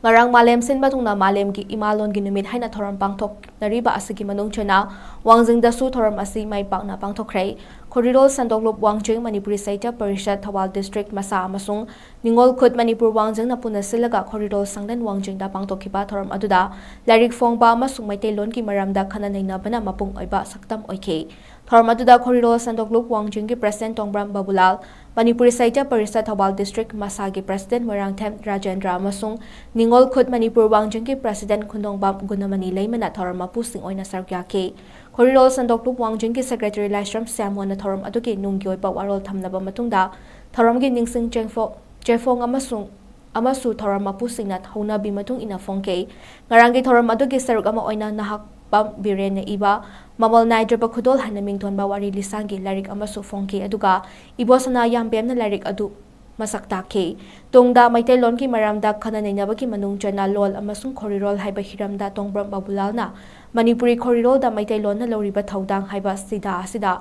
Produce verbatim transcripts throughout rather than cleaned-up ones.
ꯉꯔꯥꯡ ꯃꯥꯂꯦꯝ ꯁꯤꯟꯕ ꯊꯨꯡꯅ ꯃꯥꯂꯦꯝꯒꯤ ꯏꯃꯥ ꯂꯣꯟꯒꯤ ꯅꯨꯃꯤꯠ ꯍꯥꯏꯅ ꯊꯧꯔꯝ ꯄꯥꯡꯊꯣꯛꯅꯔꯤꯕ ꯑꯁꯤꯒꯤ ꯃꯅꯨꯡ ꯆꯟꯅ ꯋꯥꯡꯖꯤꯡꯗꯁꯨ ꯊꯧꯔꯝ ꯑꯁꯤ ꯃꯥꯏ ꯄꯥꯛꯅ ꯄꯥꯡꯊꯣꯛꯈ꯭ꯔꯦ꯫ ꯈꯣꯔꯤꯔꯣꯜ ꯁꯟꯗꯣꯛꯂꯨꯞ ꯋꯥꯡꯖꯤꯡ ꯃꯅꯤꯄꯨꯔꯤ ꯁꯥꯍꯤꯇ꯭ꯌ ꯄꯔꯤꯁꯠ ꯊꯧꯕꯥꯜ ꯗꯤꯁꯇ꯭ꯔꯤꯛ ꯃꯁꯥ ꯑꯃꯁꯨꯡ ꯅꯤꯉꯣꯜ ꯈꯨꯠ ꯃꯅꯤꯄꯨꯔ ꯋꯥꯡꯖꯤꯡꯅ ꯄꯨꯟꯅ ꯁꯤꯜꯂꯒ ꯈꯣꯔꯤꯔꯣꯜ ꯁꯪꯂꯦꯟ ꯋꯥꯡꯖꯤꯡꯗ ꯄꯥꯡꯊꯣꯛꯈꯤꯕ ꯊꯧꯔꯝ ꯑꯗꯨꯗ ꯂꯥꯏꯔꯤꯛ ꯐꯣꯡꯕ ꯑꯃꯁꯨꯡ ꯃꯩꯇꯩꯂꯣꯟꯒꯤ ꯃꯔꯝꯗ ꯈꯟꯅ ꯅꯩꯅꯕꯅ ꯃꯄꯨꯡ ꯑꯣꯏꯕ ꯁꯛꯇꯝ ꯑꯣꯏꯈꯤ꯫ ꯊꯧꯔꯝ ꯑꯗꯨꯗ ꯈꯣꯔꯤꯔꯣꯜ ꯁꯟꯗꯣꯛꯂꯨꯞ ꯋꯥꯡꯖꯤꯡꯒꯤ ꯄ꯭ꯔꯁꯤꯗꯦꯟ ꯇꯣꯡꯕ꯭ꯔꯥꯝ ꯕꯕꯨꯂꯥꯜ, ꯃꯅꯤꯄꯨꯔꯤ ꯁꯥꯍꯤꯇ꯭ꯌ ꯄꯔꯤꯁꯠ ꯊꯧꯕꯥꯜ ꯗꯤꯁꯇ꯭ꯔꯤꯛ ꯃꯁꯥꯒꯤ ꯄ꯭ꯔꯁꯤꯗꯦꯟ ꯃꯣꯏꯔꯥꯡꯊꯦꯝ ꯔꯥꯖꯦꯟꯗ꯭ꯔ ꯑꯃꯁꯨꯡ ꯅꯤꯉꯣꯜ ꯈꯨꯠ ꯃꯅꯤꯄꯨꯔ ꯋꯥꯡꯖꯤꯡꯒꯤ ꯄ꯭ꯔꯁꯤꯗꯦꯟ ꯈꯨꯟꯗꯣꯡꯕꯝ ꯒꯨꯅꯃꯅꯤ ꯂꯩꯃꯅ ꯊꯧꯔꯝ ꯃꯄꯨꯁꯤꯡ ꯑꯣꯏꯅ ꯁꯔꯨꯛ ꯌꯥꯈꯤ꯫ ꯈꯣꯔꯤꯔꯣꯜ ꯁꯟꯗꯣꯛꯂꯨꯞ ꯋꯥꯡꯖꯤꯡꯒꯤ ꯁꯦꯀ꯭ꯔꯦꯇꯔꯤ ꯂꯥꯏꯁ꯭ꯔꯝ ꯁ꯭ꯌꯥꯃꯣꯟꯅ ꯊꯧꯔꯝ ꯑꯗꯨꯒꯤ ꯅꯨꯡꯒꯤ ꯑꯣꯏꯕ ꯋꯥꯔꯣꯜ ꯊꯝꯂꯕ ꯃꯇꯨꯡꯗ ꯊꯧꯔꯝꯒꯤ ꯅꯤꯡꯁꯤꯡ ꯆꯦꯡꯐꯣ-, ꯆꯦꯐꯣꯡ ꯑꯃꯁꯨꯡ ꯑꯃꯁꯨ ꯊꯧꯔꯝ ꯃꯄꯨꯁꯤꯡꯅ ꯍꯧꯅꯕꯤ ꯃꯇꯨꯡ ꯏꯟꯅ ꯐꯣꯡꯈꯤ꯫ ꯉꯔꯥꯡꯒꯤ ꯊꯧꯔꯝ ꯑꯗꯨꯒꯤ ꯁꯔꯨꯛ ꯑꯃ ꯑꯣꯏꯅ ꯅꯍꯥꯛꯄꯝ ꯕꯤꯔꯦꯟꯅ ꯏꯕ ꯃꯃꯜ ꯅꯥꯏꯗ꯭ꯔꯕ ꯈꯨꯗꯣꯜ ꯍꯥꯏꯅ ꯃꯤꯡꯊꯣꯟꯕ ꯋꯥꯔꯤ ꯂꯤꯁꯥꯡꯒꯤ ꯂꯥꯏꯔꯤꯛ ꯑꯃꯁꯨ ꯐꯣꯡꯈꯤ, ꯑꯗꯨꯒ ꯏꯕꯣꯁꯅꯥ ꯌꯥꯝꯕꯦꯝꯅ ꯂꯥꯏꯔꯤꯛ ꯑꯗꯨ ꯃꯁꯛ ꯇꯥꯛꯈꯤ꯫ ꯇꯨꯡꯗ ꯃꯩꯇꯩꯂꯣꯟꯒꯤ ꯃꯔꯝꯗ ꯈꯟꯅ ꯅꯩꯅꯕꯒꯤ ꯃꯅꯨꯡ ꯆꯟꯅ ꯂꯣꯜ ꯑꯃꯁꯨꯡ ꯈꯣꯔꯤꯔꯣꯜ ꯍꯥꯏꯕ ꯍꯤꯔꯝꯗ ꯇꯣꯡꯕ꯭ꯔꯝ ꯕꯕꯨꯂꯥꯜꯅ ꯃꯅꯤꯄꯨꯔꯤ ꯈꯣꯔꯤꯔꯣꯜꯗ ꯃꯩꯇꯩꯂꯣꯟꯅ ꯂꯧꯔꯤꯕ ꯊꯧꯗꯥꯡ ꯍꯥꯏꯕ ꯁꯤꯗꯥ ꯑꯁꯤꯗ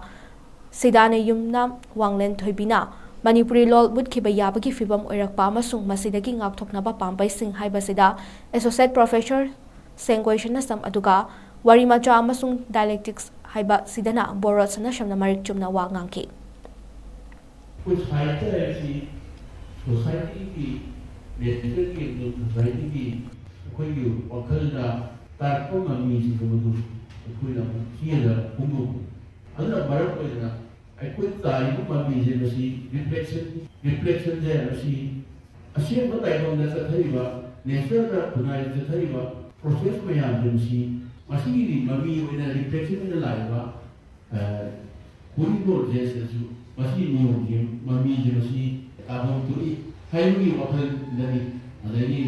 ꯁꯤꯗꯥꯅ ꯌꯨꯝꯅꯥꯝ ꯋꯥꯡꯂꯦꯟ ꯊꯣꯏꯕꯤꯅ ꯃꯅꯤꯄꯨꯔꯤ ꯂꯣꯜ ꯃꯨꯠꯈꯤꯕ ꯌꯥꯕꯒꯤ ꯐꯤꯚꯝ ꯑꯣꯏꯔꯛꯄ ꯑꯃꯁꯨꯡ ꯃꯁꯤꯗꯒꯤ ꯉꯥꯛꯊꯣꯛꯅꯕ ꯄꯥꯝꯕꯩꯁꯤꯡ ꯍꯥꯏꯕꯁꯤꯗ ꯑꯦꯁꯣꯁꯤꯌꯦꯠ ꯄ꯭ꯔꯣꯐꯦꯁꯔ ꯁꯦꯡꯒꯣꯏ ꯁꯅꯁꯝ, ꯑꯗꯨꯒ ꯋꯥꯔꯤ ꯃꯆꯥ ꯑꯃꯁꯨꯡ ꯗꯥꯏꯂꯦꯛꯇꯤꯛꯁ ꯍꯥꯏꯕ ꯁꯤꯗꯅ ꯕꯣꯔꯣꯠ ꯁꯅꯁꯝꯅ ꯃꯔꯤꯛ ꯆꯨꯝꯅ ꯋꯥ ꯉꯥꯡꯈꯤ꯫ ꯑꯩꯈꯣꯏ ꯁꯥꯍꯤꯇ꯭ꯌ ꯍꯥꯏꯕꯁꯤ ꯁꯣꯁꯥꯏꯇꯤꯒꯤ, ꯅꯦꯆꯔꯦꯜꯒꯤ ꯑꯦꯡꯒꯜ ꯁꯣꯁꯥꯏꯇꯤꯒꯤ ꯑꯩꯈꯣꯏꯒꯤ ꯋꯥꯈꯜꯗ ꯇꯥꯔꯛꯄ ꯃꯃꯤꯁꯤꯡ ꯑꯗꯨ ꯑꯩꯈꯣꯏꯅ ꯑꯃꯨꯛ ꯆꯦꯗ ꯐꯣꯡꯗꯣꯛꯄ꯫ ꯑꯗꯨꯅ ꯃꯔꯝ ꯑꯣꯏꯗꯅ ꯑꯩꯈꯣꯏ ꯇꯥꯔꯤꯕ ꯃꯃꯤꯁꯦ ꯃꯁꯤ ꯔꯤꯐ꯭ꯂꯦꯛꯁꯟ, ꯔꯤꯐ꯭ꯂꯦꯛꯁꯟꯁꯦ ꯃꯁꯤ ꯑꯁꯦꯡꯕ ꯇꯥꯏꯕꯪꯗ ꯆꯠꯊꯔꯤꯕ, ꯅꯦꯆꯔꯗ ꯈꯨꯟꯅꯥꯏꯗ ꯆꯠꯊꯔꯤꯕ ꯄ꯭ꯔꯣꯁꯦꯁ ꯃꯌꯥꯝꯁꯦ ꯃꯁꯤ ꯃꯁꯤꯒꯤ ꯃꯃꯤ ꯑꯣꯏꯅ ꯔꯤꯐ꯭ꯂꯦꯛꯁꯟ ꯑꯣꯏꯅ ꯂꯥꯛꯏꯕ, ꯑ, ꯈꯣꯔꯤꯔꯣꯜꯁꯦ ꯁꯤꯗꯁꯨ ꯃꯁꯤ ꯅꯤꯌꯣꯝꯁꯦ ꯃꯃꯤꯁꯦ ꯃꯁꯤ ꯇꯥꯐꯝ ꯊꯣꯛꯏ ꯍꯥꯏꯕꯒꯤ ꯋꯥꯈꯜꯗꯅꯤ꯫ ꯑꯗꯒꯤ,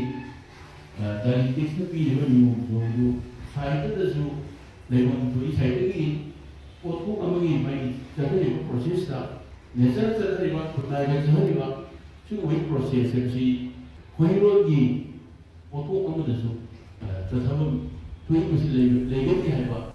ꯑ, ꯗꯥꯏꯂꯦꯛꯇꯤꯛꯁꯅ ꯄꯤꯔꯤꯕ ꯅꯤꯌꯣꯝ ꯆꯨꯝꯗꯨ ꯁꯥꯍꯤꯇ꯭ꯌꯗꯁꯨ ꯂꯩꯐꯝ ꯊꯣꯛꯏ꯫ ꯁꯥꯍꯤꯇ꯭ꯌꯒꯤ ꯄꯣꯠꯊꯣꯛ ꯑꯃꯒꯤ ꯃꯥꯒꯤ ꯆꯠꯊꯔꯤꯕ ꯄ꯭ꯔꯣꯁꯦꯁꯇ, ꯅꯦꯆꯔ ꯆꯠꯊꯔꯤꯕ, ꯈꯨꯟꯅꯥꯏꯗ ꯆꯠꯊꯔꯤꯕ ꯁꯤꯒꯨꯝꯕꯒꯤ ꯄ꯭ꯔꯣꯁꯦꯁ ꯍꯥꯏꯕꯁꯤ ꯈꯣꯔꯤꯔꯣꯜꯒꯤ ꯄꯣꯠꯊꯣꯛ ꯑꯃꯗꯁꯨ, ꯑ, ꯆꯠꯊꯐꯝ ꯊꯣꯛꯏ, ꯃꯁꯤ ꯂꯩ-, ꯂꯩꯒꯅꯤ ꯍꯥꯏꯕ